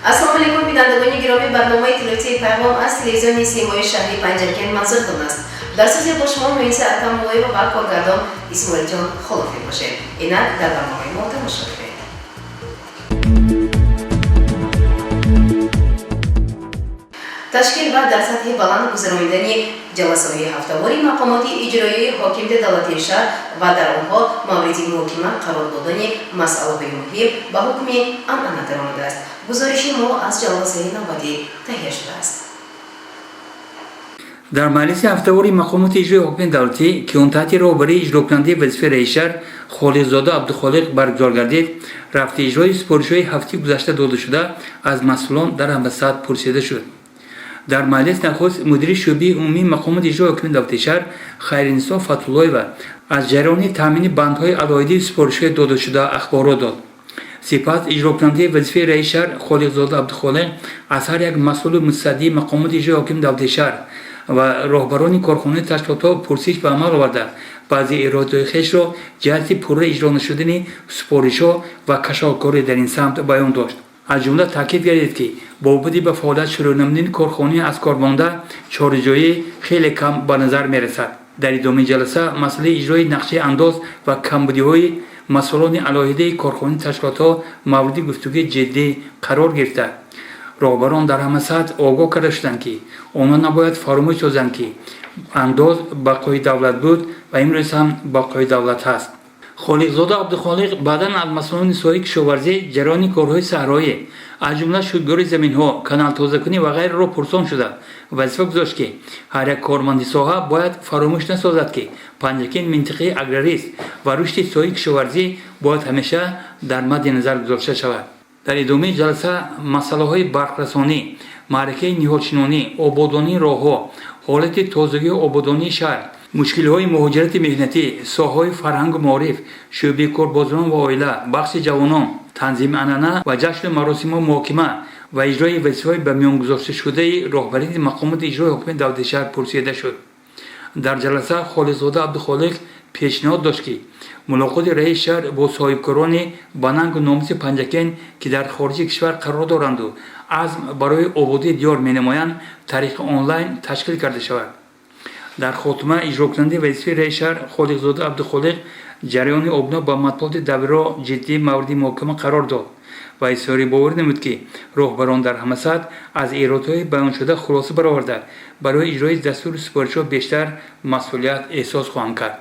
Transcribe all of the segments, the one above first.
Ассалому алайкум, бинандагони гиромӣ. Барномаи иттилоотии «Пайғом» аз телевизиони Симои шаҳри Панҷакент манзуртон аст. Дар студия бо шумо Муиса Атамуллоева ва коргардон Исмоилҷон Холов мебошем. Инак дар барномаи мо тамошо кунед. Ташкил ва дар сатҳи баланд гузаронидани ҷаласаҳои ҳафтавори мақомоти иҷроияи ҳокимияти давлатии шаҳр ва дар онҳо мавриди муҳокима қарор додани масъалаҳои муҳим ба ҳукми анъана даромадааст. Гузориши мо аз ҷаласаи навбатӣ таҳия шудааст. Дар маҷлиси ҳафтавори мақомоти иҷрои ҳокимияти давлатӣ, ки он таҳти роҳбарии иҷрокунандаи вазифаи раиси шаҳр Холиқзода Абдухолиқ баргузор гардид, рафти иҷрои супоришҳои ҳафтаи гузашта додашуда аз масъулон дар ҳама сатҳ пурсида шуд. Дар маҷлис нахуст мудири шӯъбаи умумии мақомоти иҷрои ҳокимияти давлатии шаҳр Хайринисо Фатҳуллоева аз ҷараёни таъмини бандҳои алоҳидаи супоришҳои додашуда ахборот дод. Сипас иҷрокунандаи вазифаи раиси шаҳр Холиқзода Абдухолиқ аз ҳар як масъулу мутасаддии мақомоти иҷрои ҳокимияти давлатии шаҳр ва роҳбарони корхонаи ташкилотҳо пурсиш ба амал оварда, баъзе эродҳои хешро ҷиҳати пурра иҷро нашудани супоришҳо ва кашолкорӣ дар ин самт баён дошт. Аз ҷумла таъкид гардид, ки бо вуҷуди ба фаъолият шурӯъ намудани корхонаи аз кор монда, чораҷӯӣ хеле кам ба назар мерасад. Дар идомаи ҷаласа масъалаи иҷрои нақшаи андоз ва камбудиҳои масъулони алоҳидаи корхонаи ташкилотҳо мавриди гуфтугӯи ҷиддӣ қарор гирифта, роҳбарон дар ҳама сатҳ огоҳ карда шуданд, ки онҳо набояд фаромӯш созанд, ки андоз бақои давлат буд ва имрӯз ҳам бақои давлат ҳаст. Холиқзода Абдухолиқ баъдан аз масъулони соҳаи кишоварзӣ ҷараёни корҳои саҳроӣ, аз ҷумла шудгори заминҳо, каналтозакунӣ ва ғайраро пурсон шуда, вазифа гузошт, ки ҳар як корманди соҳа бояд фаромӯш насозад, ки Панҷакент минтақаи аграрист ва рушди соҳаи кишоварзӣ бояд ҳамеша дар мадди назар гузошта шавад. Дар идомаи ҷаласа масъалаҳои барқрасонӣ, маъракаи ниҳолшинонӣ, ободонии роҳҳо, ҳолати тозагию ободонии шаҳр, мушкилиҳои муҳоҷирати меҳнатӣ, соҳаҳои фарҳангу маориф, шӯъбаи корбозорон ва оила, бахши ҷавонон, танзими анъана ва ҷашну маросимҳо муҳокима ва иҷрои вазифаҳои ба миён гузошташудаи роҳбарияти мақомоти иҷрои ҳокимияти давлатии шаҳр пурсида шуд. Дар ҷаласа Холиқзода Абдухолиқ пешниҳод дошт, ки мулоқоти раиси шаҳр бо соҳибкорони ба нангу номуси Панҷакент, ки дар хориҷи кишвар қарор доранду азм барои ободии диёр менамоянд, тариқи онлайн ташкил карда шавад. Дар хотима иҷрокунандаи вазифаи раиси шаҳр Холиқзода Абдухолиқ ҷараёни обуна ба матбуоти давриро ҷиддӣ мавриди муҳокима қарор дод ва изҳори боварӣ намуд, ки роҳбарон дар ҳама сатҳ аз эродҳои баёншуда хулоса бароварда, барои иҷрои дастуру супоришҳо бештар масъулият эҳсос хоҳанд кард.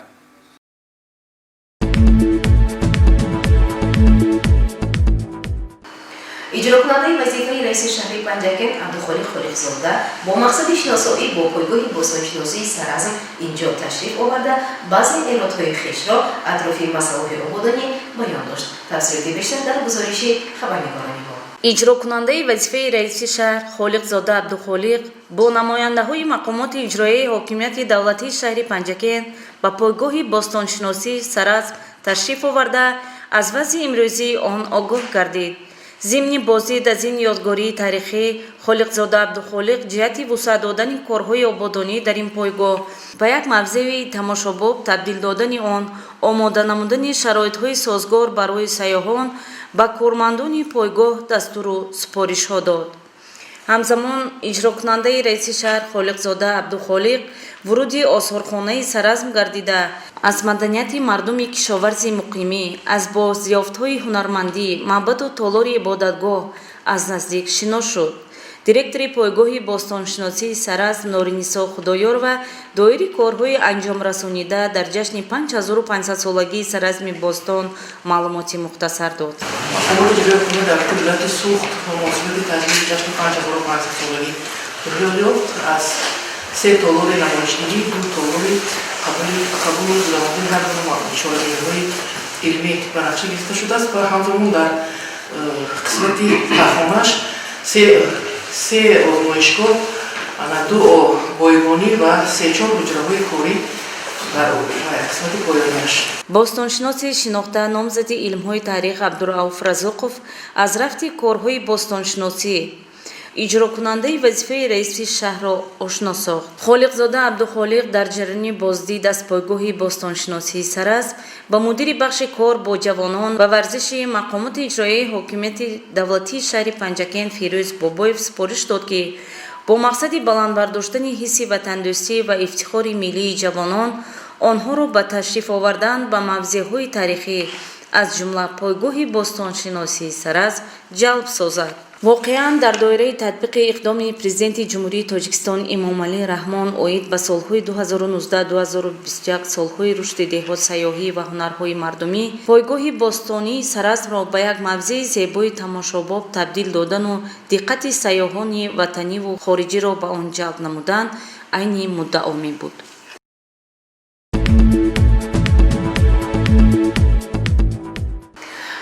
Иҷрокунандаи вазифаи раиси шаҳри Панҷакент Абдухолиқ Холиқзода бо мақсади шиносоӣ бо пойгоҳи бостоншиносии Саразм инҷо ташриф оварда, баъзе эродҳои хешро атрофи масъалаҳои ободонӣ баён дошт. Тафсилоти бештар дар гузориши хабарнигорони мо. Иҷрокунандаи вазифаи раиси шаҳр Холиқзода Абдухолиқ бо намояндаҳои мақомоти иҷроияи ҳокимияти давлатии шаҳри Панҷакент ба пойгоҳи бостоншиносии Саразм ташриф оварда, аз вазъи имрӯзии он огоҳ гардид. Зимни боздид аз ин ёдгории таърихӣ Холиқзода Абдухолиқ ҷиҳати вусъат додани корҳои ободонӣ дар ин пойгоҳ, ба як мавзеи тамошобоб табдил додани он, омода намудани шароитҳои созгор барои сайёҳон ба кормандони пойгоҳ дастуру супоришҳо дод. Ҳамзамон иҷрокунандаи раиси шаҳр Холиқзода Абдухолиқ вуруди осорхонаи Саразм гардида, аз маданияти мардуми кишоварзи муқимӣ, аз бозёфтҳои ҳунармандӣ, маъбаду толори ибодатгоҳ аз наздик шинос шуд. Директори пойгоҳи бостоншиносии Саразм Норинисо Худоёрова доири корҳои анҷомрасонида дар ҷашни 5500-солагии Саразми бостон маълумоти мухтасар дод. Мақомоти иҷроияи ҳукумати давлати вилояти Суғд ба муносибати таҷлили ҷашни 5500-солагӣ рӯй ёфт, аз се толори намоишдиҳӣ, ду толори қабулу гузарондани ҳар гуна чорабиниҳои илмӣ ба нақша гирифта шудааст ва ҳамзамон дар қисмати тахонаш се озмоишгоҳ, ду бойгонӣ ва се-чор ҳуҷраҳои корӣ. Дар қисмати поёнияш. Бостоншиноси шинохта, номзади илмҳои таърих Абдурауф Разоқов аз рафти корҳои бостоншиносӣ иҷрокунандаи вазифаи раиси шаҳрро ошно сохт. Холиқзода Абдухолиқ дар ҷараёни боздид аз пойгоҳи бостоншиносии Саразм ба мудири бахши кор бо ҷавонон ва варзиши мақомоти иҷроияи ҳокимияти давлатии шаҳри Панҷакент Фирӯз Бобоев супориш дод, ки бо мақсади баланд бардоштани ҳисси ватандӯстӣ ва ифтихори миллии ҷавонон онҳоро ба ташриф овардан ба мавзеъҳои таърихӣ, аз ҷумла пойгоҳи бостоншиносии Саразм, ҷалб созад. Воқеан, дар доираи татбиқи иқдоми Президенти Ҷумҳурии Тоҷикистон Эмомалӣ Раҳмон оид ба солҳои 2019-2021, солҳои рушди деҳот, сайёҳӣ ва ҳунарҳои мардумӣ, пойгоҳи бостонии Саразмро ба як мавзеи зебои тамошобоб табдил додану диққати сайёҳони ватаниву хориҷиро ба он ҷалб намудан айни муддао мебуд.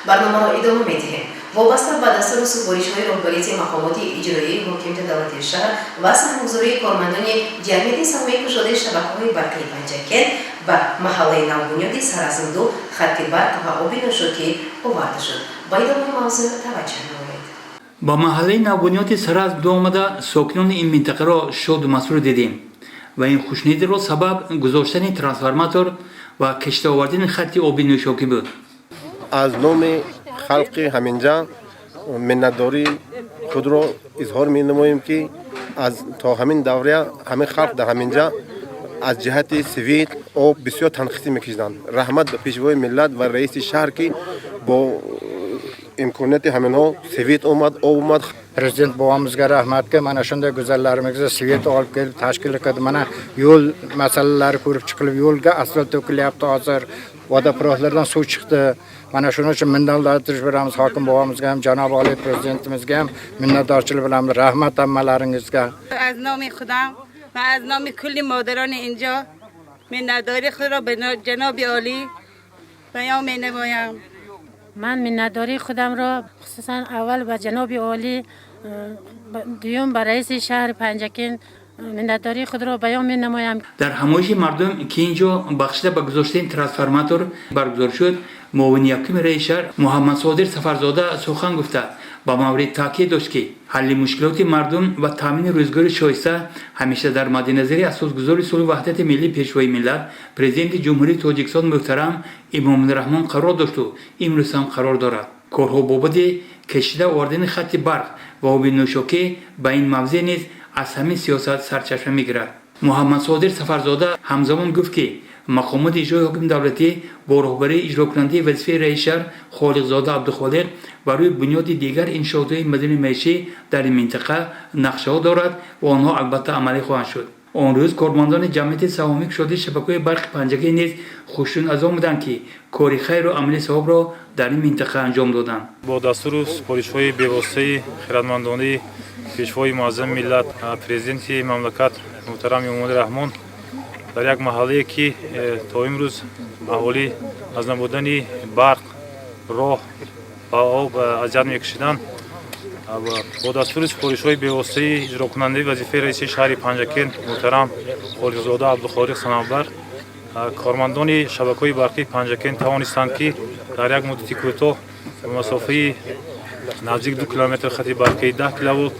Барномаро идома медиҳем. Вобаста ба дастуру супоришҳои роҳбарияти мақомоти иҷроияи ҳокимияти давлатии шаҳр ва саҳмгузории кормандони ҷамъияти саҳомии кушодаи шабакаҳои барқии Панҷакент ба маҳаллаи навбунёди Саразм-2 хатти барқ ва оби нӯшокӣ оварда шуд. Ба идомаи мавзӯъ таваҷҷӯҳ намоед. Ба маҳаллаи навбунёди Саразм-2 омада, сокинони ин минтақаро шоду масрур дидем ва ин хушнудиро сабаб гузоштани трансформатор ва кашида овардани хатти оби нӯшокӣ буд. Аз номи халқи ҳаминҷа миннатдории худро изҳор менамоем, ки аз то ҳамин давра ҳамин халқ дар ҳаминҷа аз ҷиҳати свет, об бисёр танқисӣ мекашиданд. Раҳмат ба Пешвои миллат ва раиси шаҳр, ки бо имконияти ҳаминҳо свет омад, об омад. Prezident bobomizga rahmatki, mana shunday guzarlarimizga свет olib kelib tashkil qildi. Mana yo'l masalalari ko'rib chiqilib, yo'lga asfalt to'kilyapti hozir, водопровод lardan suv chiqdi. Mana shuning uchun minnatdorchilik beramiz hokim bobomizga ham, janobi oliy prezidentimizga ham minnatdorchilik bilamiz. Rahmat hammalaringizga. از نام خودم و از نام کل مادران اینجا منتداری خود را به جناب عالی بیان می نمایم. من منتداری خودم را خصوصا اول به جناب عالی، دوم به رئیس شهر پنجکند منتداری خود را بیان می نمایم. Дар ҳамоиши мардум, ки ин ҷо бахшида ба гузоштани трансформатор баргузор шуд, муовини якуми раиси шаҳр Муҳаммадсодир Сафарзода сухан гуфта, ба маврид таъкид дошт, ки ҳалли мушкилоти мардум ва таъмини рӯзгори шоиста ҳамеша дар мадди назари асосгузори сулҳу ваҳдати миллӣ, Пешвои миллат, Президенти Ҷумҳурии Тоҷикистон муҳтарам Эмомалӣ Раҳмон қарор дошту имрӯз ҳам қарор дорад. Корҳо бобати кашида овардани хатти барқ ва оби нӯшокӣ ба ин мавзеъ низ аз ҳамин сиёсат сарчашма мегирад. Муҳаммадсодир Сафарзода ҳамзамон гуфт, ки мақомоти иҷрои ҳокими давлатӣ бо роҳбарии иҷрокунандаи вазифаи раиси шаҳр Холиқзода Абдухолиқ барои бунёди дигар иншоотҳои маданию маишӣ дар ин минтақа нақшаҳо дорад ва онҳо албатта амалӣ хоҳанд шуд. Он рӯз кормандони ҷамъияти саҳомии кушодаи шабакаҳои барқи Панҷакент низ хушнуд аз он буданд, ки кори хайру амали савобро дар ин минтақа анҷом доданд. Бо дастуру супоришҳои бевоситаи хиратмандонаи Пешвои муаззами миллат, Президенти мамлакат муҳтарам Эмомалӣ Раҳмон, дар як маҳаллае, ки то имрӯз аҳолӣ аз набудани барқ, роҳ ва об азият мекашиданд, бо дастури супоришҳои бевоситаи иҷрокунандаи вазифаи раиси шаҳри Панҷакент муҳтарам Холиқзода Абдухолиқ Санавбар, кормандони шабакаҳои барқии Панҷакент тавонистанд, ки дар як муддати кӯтоҳ ба масофаи наздик 2 километр хати барқии 10 киловолт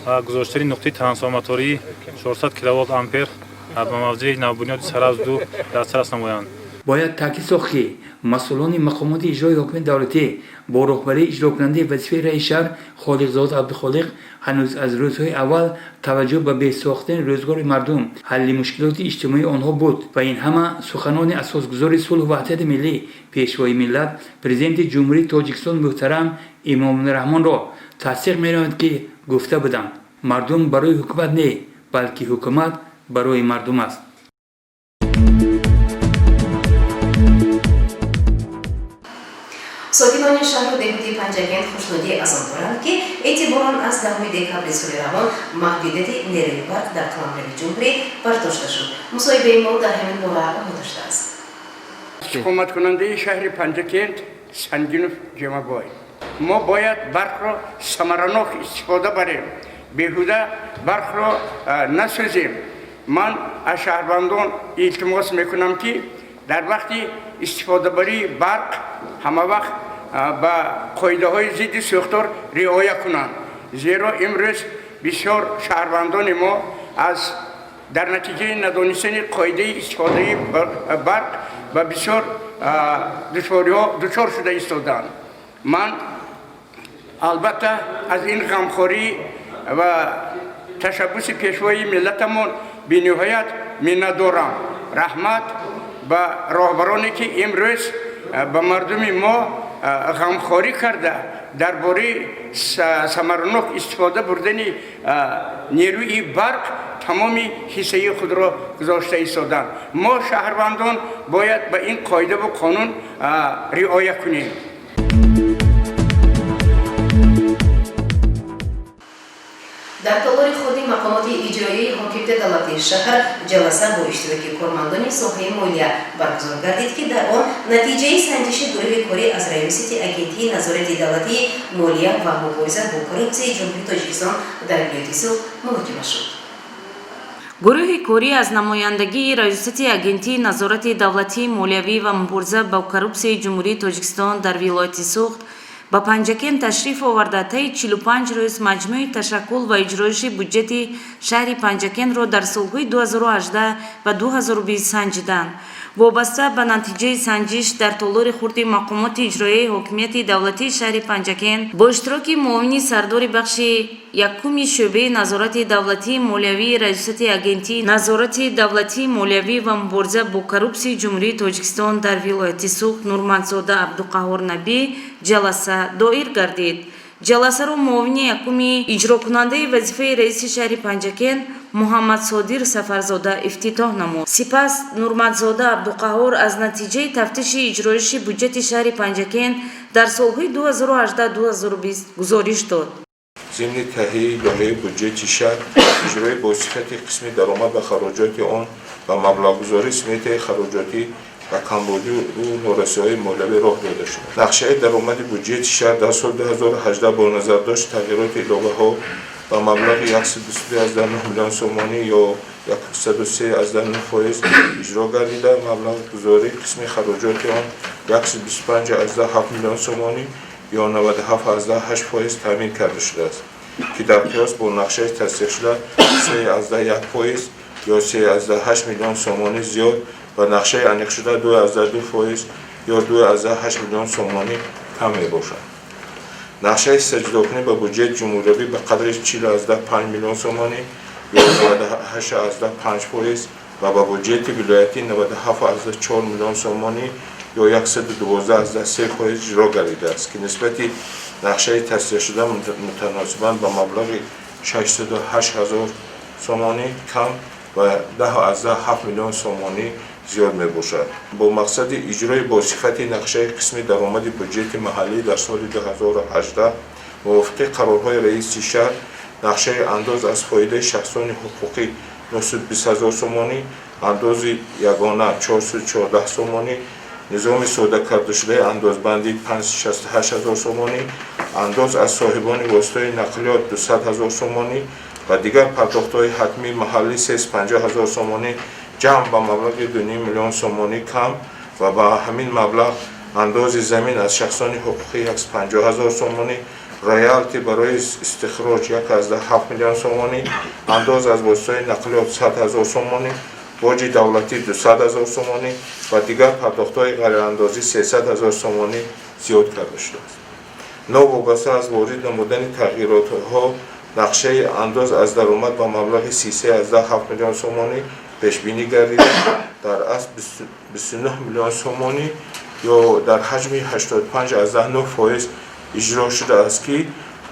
ва гузоштани нуқтаи трансформатории 400 киловолт ампер ба мавзеи навбунёди Саразм-2 дастрас намоянд. Бояд таъкид сохт, ки масъулони мақомоти иҷрои ҳокимияти давлатӣ бо роҳбарии иҷрокунандаи вазифаи раиси шаҳр Холиқзода Абдухолиқ ҳанӯз аз рӯзҳои аввал таваҷҷӯҳ ба беҳ сохтани рӯзгори мардум, ҳалли мушкилоти иҷтимоии онҳо буд ва ин ҳама суханони асосгузори сулҳу ваҳдати миллӣ, Пешвои миллат, Президенти Ҷумҳурии Тоҷикистон муҳтарам Эмомалӣ Раҳмонро тасдиқ менамояд, ки гуфта буданд: «Мардум барои ҳукумат не, балки ҳукумат барои мардум аст». Сокинони шаҳру деҳоти Панҷакент хушнудӣ аз он доранд, ки эътиборан аз 10 декабри соли равон маҳдудияти нерӯи барқ дар қаламрави ҷумҳурӣ бардошта шуд. Мусоҳибаи мо дар ҳамин бора омода шудааст. Истиқоматкунандаи шаҳри Панҷакент Сангинов Ҷемабой. Мо бояд барқро самаранок истифода барем, беҳуда барқро насӯзем. Ман аз шаҳрвандон илтимос мекунам, ки дар вақти истифодабарии барқ ҳамавақт ба қоидаҳои зидди сӯхтор риоя кунанд, зеро имрӯз бисёр шаҳрвандони мо аз дар натиҷаи надонистани қоидаи истифодаи барқ ба бисёр душвориҳо дучор шуда истодаанд. Ман албатта аз ин ғамхорӣ ва ташаббуси пешвои миллатамон бениҳоят миннатдорам. Раҳмат ба роҳбароне, ки имрӯз ба мардуми мо ғамхорӣ карда, дар бораи самаранок истифода бурдани нерӯи барқ тамоми ҳиссаи худро гузошта истоданд. Мо, шаҳрвандон, бояд ба ин қоидаву қонун риоя кунем. Дар толори худи мақомоти иҷроияи ҳокимияти давлатии шаҳр ҷаласа бо иштироки кормандони соҳаи молия баргузор гардид, ки дар он натиҷаи санҷиши гурӯҳи корӣ аз Раёсати Агентии назорати давлатии молия ва мубориза бо коррупсияи Ҷумҳурии Тоҷикистон дар вилояти Суғд муҳокима шуд. Гурӯҳи корӣ аз намояндагии Раёсати Агентии назорати давлатии молиявӣ ва мубориза бо коррупсияи Ҷумҳурии Тоҷикистон дар вилояти Суғд ба Панҷакент ташриф оварда, таи 45 рӯз маҷмӯи ташаккул ва иҷроиши буҷети шаҳри Панҷакентро дар солҳои 2018 ва 2020 санҷиданд. Вобаста ба натиҷаи санҷиш дар толори хурди мақомоти иҷроияи ҳокимияти давлатии шаҳри Панҷакент бо иштироки муовини сардори бахши якуми шӯъбаи назорати давлатии молиявии Раёсати Агентии назорати давлатии молиявӣ ва мубориза бо коррупсияи Ҷумҳурии Тоҷикистон дар вилояти Суғд Нурматзода Абдуқаҳҳор Набӣ ҷаласа доир гардид. Ҷаласаро муовини якуми иҷрокунандаи вазифаи раиси шаҳри Панҷакент Муҳаммадсодир Сафарзода ифтитоҳ намуд. Сипас Нурматзода Абдуқаҳҳор аз натиҷаи тафтиши иҷроиши буҷети шаҳри Панҷакент дар солҳои 2018-2020 гузориш дод. Зимни таҳияи лоиҳаи буҷети шаҳр, иҷрои босифати қисми даромад ва хароҷоти он ва маблағгузории сметаи хароҷотӣ ба камбудию норасоиҳои молиявӣ роҳ дода шуд. Нақшаи даромади буҷети шаҳр дар соли 2018 бо назардошти тағйироти иловаҳо ба маблағи 122,9 миллион сомонӣ ё 103,9% иҷро гардида, маблағгузории қисми хароҷоти он 125,7 миллион сомонӣ ё 97,8% таъмин карда шудааст, ки дар қиёс бо нақшаи тасдиқшуда 3,1% ё 3,8 миллион сомонӣ зиёд ва нақшаи аниқшуда 2,2% ё 2,8 миллион сомонӣ кам мебошад. Нақшаи ҳиссаҷудокунӣ ба буҷети ҷумҳуриявӣ ба қадри 40,5 миллион сомонӣ ё 98,5% ва ба буҷети вилоятӣ 97,4 миллион сомонӣ ё 112,3% иҷро гардидааст, ки нисбати нақшаи тасдиқшуда мутаносибан ба маблағи 608 ҳазор сомонӣ кам ва 10,7 миллион сомонӣ зиёд мебошад. Бо мақсади иҷрои босифати нақшаи қисми даромади буҷети маҳаллӣ дар соли 2018 мувофиқи қарорҳои раиси шаҳр нақшаи андоз аз фоидаи шахсони ҳуқуқӣ 920 ҳазор сомонӣ, андози ягона 414 сомонӣ, низоми сода кардашудаи андозбандӣ 568 ҳазор сомонӣ, андоз аз соҳибони воситаҳои нақлиёт 200 ҳазор сомонӣ ва дигар пардохтҳои ҳатмии маҳаллӣ 350 ҳазор сомонӣ, ҷамъ ба маблағи 2,5 миллион сомонӣ кам ва ба ҳамин маблағ андози замин аз шахсони ҳуқуқӣ 150 ҳазор сомонӣ, роялти барои истихроҷ 1,7 миллион сомонӣ, андоз аз воситаҳои нақлиёт 100 ҳазор сомонӣ, боҷи давлатӣ 200 ҳазор сомонӣ ва дигар пардохтҳои ғайриандозӣ 300 ҳазор сомонӣ зиёд карда шудааст. Новобаста аз ворид намудани тағйиротҳо нақшаи андоз аз даромад ба маблағи 33,7 миллион сомонӣ пешбинӣ гардида, дар асл 29 миллион сомонӣ ё дар ҳаҷми 85,9% иҷро шудааст, ки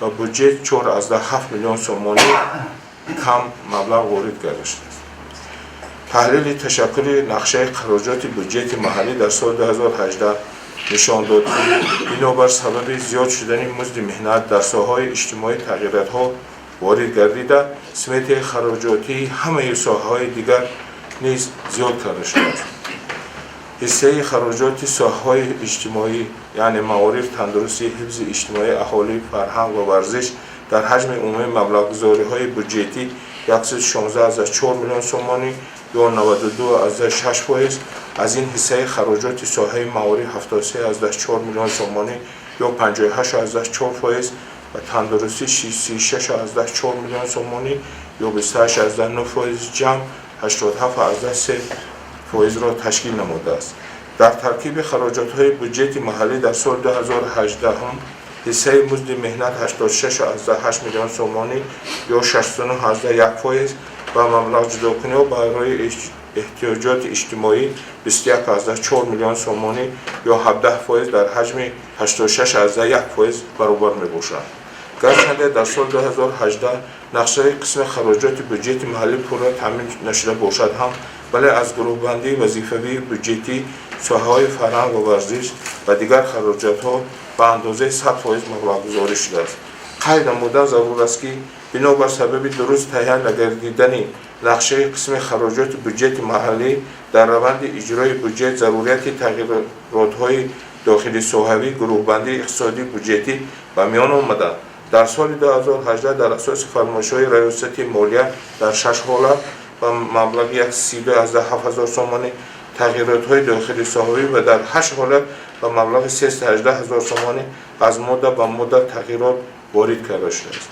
ба буҷет 4,7 миллион сомонӣ кам маблағ ворид карда шудааст. Таҳлили ташаккули нақшаи хароҷоти буҷети маҳаллӣ дар соли 2018 нишон дод, ки бинобар сабаби зиёд шудани музди меҳнат дар соҳаҳои иҷтимоӣ тағйиротҳо ворид гардида, сметаи хароҷотии ҳамаи соҳаҳои дигар низ зиёд карда шудааст. Ҳиссаи хароҷоти соҳаҳои иҷтимоӣ, яъне маориф, тандурустӣ, ҳифзи иҷтимоии аҳолӣ, фарҳанг ва варзиш дар ҳаҷми умумии маблағгузориҳои буҷетӣ 116,4 миллион сомонӣ ё 92,6%, аз ин ҳиссаи хароҷоти соҳаи маориф 73,4 миллион сомонӣ ё 58,4% ва тандурустӣ 36,4 миллион сомонӣ ё 28,9%, ҷамъ 87,3%-ро ташкил намудааст. Дар таркиби хароҷотҳои буҷети маҳаллӣ дар соли 2018 ҳиссаи музди меҳнат 86,8 миллион сомонӣ ё 69,1% ва маблағҷудокуниҳо барои эҳтиёҷоти иҷтимоӣ 21,4 миллион сомонӣ ё 17% дар ҳаҷми 86,1% баробар мебошанд. Гарчанде дар соли 2018 нақшаи қисми хароҷоти буҷети маҳаллӣ пурра таъмин нашуда бошад ҳам, вале аз гурӯҳбандии вазифавии буҷетӣ соҳаҳои фарҳанг ва варзиш ва дигар хароҷотҳо ба андозаи 100% маблағгузорӣ шудааст. Қайд намудан зарур аст, ки бинобар сабаби дуруст таҳия нагардидани нақшаи қисми хароҷоти буҷети маҳаллӣ дар раванди иҷрои буҷет зарурияти тағйиротҳои дохилисоҳавӣ гурӯҳбандии иқтисодии буҷетӣ ба миён омада, дар соли 2018 дар асоси фармоишҳои Раёсати молия дар шаш ҳолат ба маблағи 132,7 ҳазор сомонӣ тағйиротҳои дохилисоҳавӣ ва дар ҳашт ҳолат ба маблағи 318 ҳазор сомонӣ аз модда ба модда тағйирот ворид карда шудааст.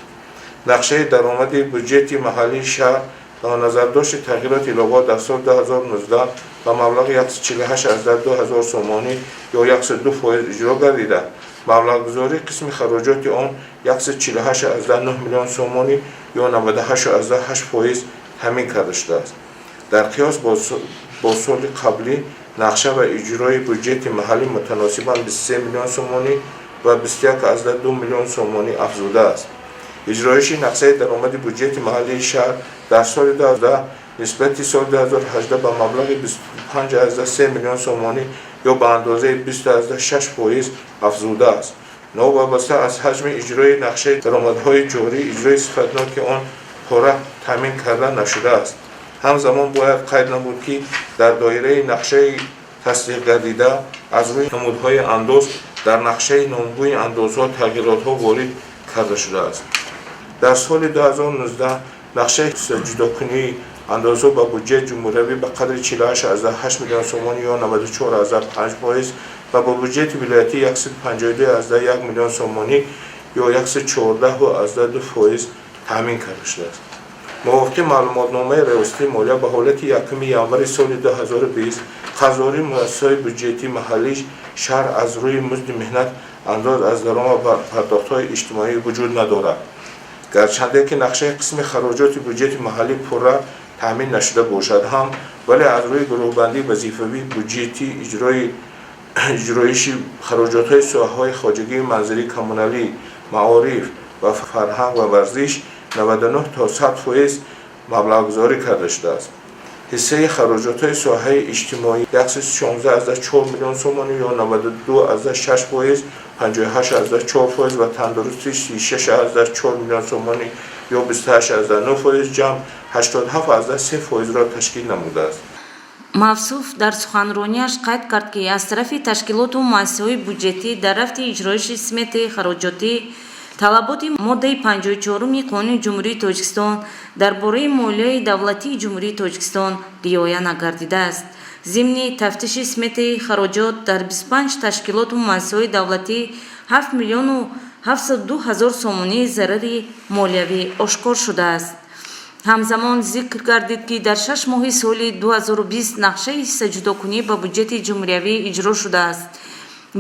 Нақшаи даромади буҷети маҳаллии шаҳр ба назардошти тағйироти иловот дар соли 2019 ба маблағи 148,2 ҳазор сомонӣ ё 102% иҷро гардида, маблағгузории қисми хароҷоти он 148,9 миллион сомонӣ ё 98,8% таъмин карда шудааст. Дар қиёс бо соли қаблӣ нақша ва иҷрои буҷети маҳаллӣ мутаносибан 23 миллион сомонӣ ва 21,2 миллион сомонӣ афзудааст. Иҷроиши нақшаи даромади буҷети маҳаллии шаҳр дар соли 2010 нисбати соли 2018 ба маблағи 25,3 миллион сомонӣ ё ба андозаи 20,6% афзудааст. Новобаста аз ҳаҷми иҷрои нақшаи даромадҳои ҷорӣ, иҷрои сифатноки он пурра таъмин карда нашудааст. Ҳамзамон бояд қайд намуд, ки дар доираи нақшаи тасдиқгардида аз рӯи намудҳои андоз дар нақшаи номгӯи андозҳо тағйиротҳо ворид карда шудааст. Дар соли 2019 нақшаи ҷудокунии андозҳо ба буҷети ҷумҳуриявӣ ба қадри 48,8 миллион сомонӣ ё 94,5% ва ба буҷети вилоятӣ 152,1 миллион сомонӣ ё 114,2% таъмин карда шудааст. Мувофиқи маълумотномаи Раёсати молия ба ҳолати 1 январи соли 2020 қарздории муассисаҳои буҷетии маҳаллии шаҳр аз рӯи музди меҳнат, андоз аз даромад ва пардохтҳои иҷтимоӣ вуҷуд надорад. Гарчанде ки нақшаи қисми хароҷоти буҷети маҳаллӣ пурра таъмин нашуда бошад ҳам, вале аз рӯи гурӯҳбандии вазифавии буҷетӣ иҷроиши хароҷотҳои соҳаҳои хоҷагии манзилӣ, коммуналӣ, маориф ва фарҳанг ва варзиш 99 то 100% маблағгузорӣ карда шудааст. Ҳиссаи хароҷотҳои соҳаи иҷтимоӣ 116,4 миллион сомонӣ ё 92,6%, 58,4% ва тандурустӣ 36,4 миллион сомонӣ ё 28,9%, ҷамъ 87,3%-ро ташкил намудааст. Мавсуф дар суханронияш қайд кард, ки аз тарафи ташкилоту муассисаҳои буҷетӣ дар рафти иҷроиши сметаи хароҷотӣ талаботи моддаи 54-уми Қонуни Ҷумҳурии Тоҷикистон дар бораи молияи давлатии Ҷумҳурии Тоҷикистон риоя нагардидааст. Зимни тафтиши сметаи хароҷот дар 25 ташкилоту муассисаҳои давлатӣ 7 миллиону 702 ҳазор сомонии зарари молиявӣ ошкор шудааст. Ҳамзамон зикр гардид, ки дар 6 моҳи соли 2020 нақшаи ҳиссаҷудокунӣ ба буҷети ҷумҳуриявӣ иҷро шудааст.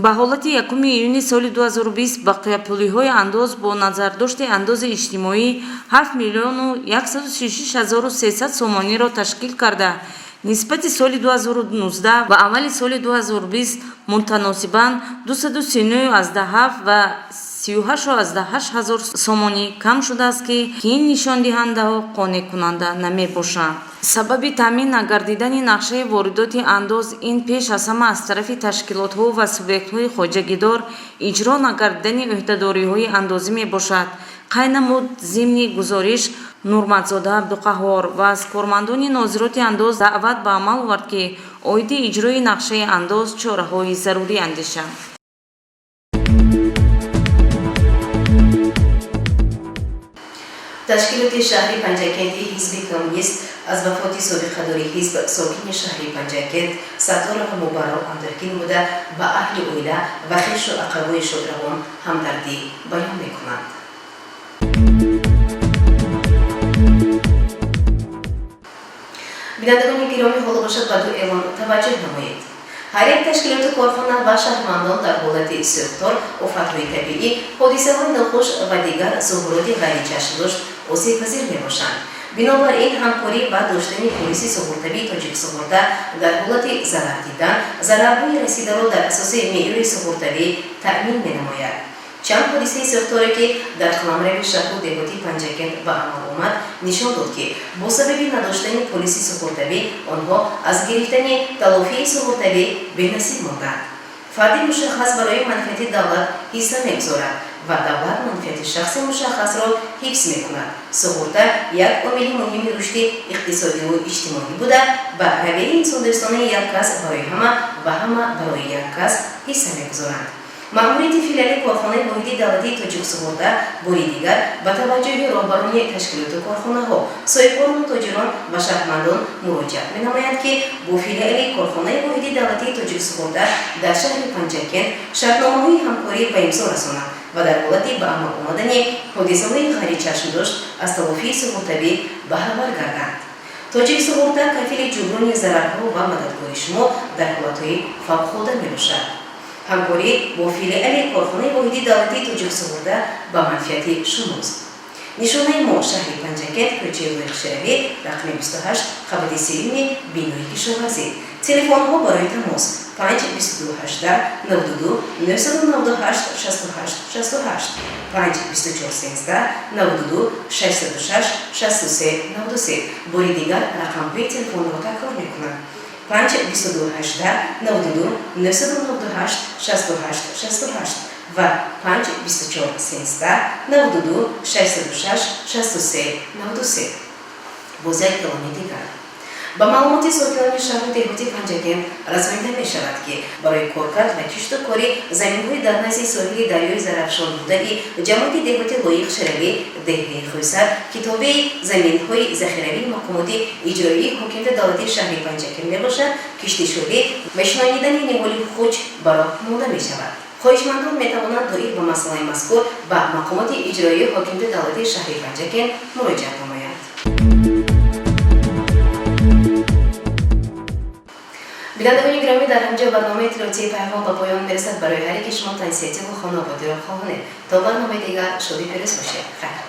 Ба ҳолати 1 июни соли 2020 бақияпулиҳои андоз бо назардошти андози иҷтимоӣ 7 миллиону 136 ҳазору 300 сомониро ташкил карда, нисбати соли 2019 ва аввали соли 2020 мутаносибан 239,7 ва 38,8 ҳазор сомонӣ кам шудааст, ки ин нишондиҳандаҳо қонеъкунанда намебошанд. Сабаби таъмин нагардидани нақшаи воридоти андоз ин пеш аз ҳама аз тарафи ташкилотҳо ва субъектҳои хоҷагидор иҷро нагардидани ӯҳдадориҳои андозӣ мебошад, қайд намуд зимни гузориш Нурматзода Абдуқаҳҳор ва аз кормандони нозироти андоз даъват ба амал овард, ки оиди иҷрои нақшаи андоз чораҳои зарурӣ андешанд. Ташкилоти шаҳри Панҷакенти Ҳизби Коммунист аз вафоти собиқадори ҳизб, сокини шаҳри Панҷакент Сатторова Мубарро андӯҳгин буда, ба аҳли оила ва хешу ақрабои шодравон ҳамдардӣ баён мекунанд. Бинандагони гиромӣ, ҳоло бошад, ба ду эълон таваҷҷӯҳ намоед. Ҳар як ташкилоту корхона ва шаҳрвандон дар ҳолати сӯхтор, офатҳои табиӣ, ҳодисаҳои нохуш ва дигар зуҳуроти ғайричашмдошт осебпазир мебошанд. Бинобар ин, ҳамкорӣ ва доштани полиси суғуртавии Тоҷиксуғурта дар ҳолати зарар дидан, зарарҳои расидаро дар асоси меъёри суғуртавӣ таъмин менамояд. Чанд ҳодисаи сӯхторе, ки дар қаламрави шаҳру деҳоти Панҷакент ба амал омад, нишон дод, ки бо сабаби надоштани полиси суғуртавӣ онҳо аз гирифтани талофии суғуртавӣ бенасиб монданд. Фарди мушаххас барои манфиати давлат ҳисса мегузорад ва давлат манфиати шахси мушаххасро ҳифз мекунад. Суғурта як омили муҳими рушди иқтисодиву иҷтимоӣ буда, ба равияи инсондӯстонаи як кас барои ҳама ва ҳама барои як кас ҳисса мегузоранд. Маъмурияти филиали корхонаи воҳиди давлатии Тоҷиксуғурта бори дигар ба таваҷҷӯҳи роҳбарони ташкилоту корхонаҳо, соҳибкорону тоҷирон ва шаҳрвандон муроҷиат менамояд, ки бо филиали корхонаи воҳиди давлатии Тоҷиксуғурта дар шаҳри Панҷакент шартномаҳои ҳамкорӣ ба имзо расонанд ва дар ҳолати ба амал омадани ҳодисаҳои ғайричашмдошт аз талофии суғуртавӣ баҳравар гарданд. Тоҷиксуғурта кафили ҷуброни зарарҳо ва мададгори шумо дар ҳолатҳои фавқулода мебошад. Ҳамкорӣ бо филиали корхонаи воҳиди давлатии Тоҷиксуғурта ба манфиати шумост. Нишонаи мо: шаҳри Панҷакент, кӯчаи Лоиқ Шеравӣ, рақами 28, қабати сеюми бинои кишоварзӣ. Телефонҳо барои тамос: 5 22 18 92 998 68 68, 5 24 13 92 606 63 93. Бори дигар рақамҳои телефонро такрор мекунам: 5 22 18 92 998 68 68 ва 5 24 13 92 606 63 93. Боз як эълони дигар. Ба маълумоти сокинони шаҳру деҳоти Панҷакент расонида мешавад, ки барои коркард ва кишту кори заминҳои дар назди соҳили дарёи Зарафшон будаи ҷамоати деҳоти Лоиқ Шеравӣ, деҳаи Хӯсар, ки тобеи заминҳои захиравии мақомоти иҷроии ҳокимияти давлатии шаҳри Панҷакент мебошад, киштишӯлӣ ва шинонидани ниҳоли хуч ба роҳ монда мешавад. Хоҳишмандон метавонанд доир ба масъалаи мазкур ба мақомоти иҷроии ҳокимияти давлатии шаҳри Панҷакент муроҷиат намоянд. Бинандагони гиромӣ, дар ҳамҷо барномаи иттилоотии Пайғом ба поён мерасад. Барои ҳар яки шумо тансиҳативу хонободиро хоҳонем. То барномаи дигар шоди пирӯз бошед. Хайр.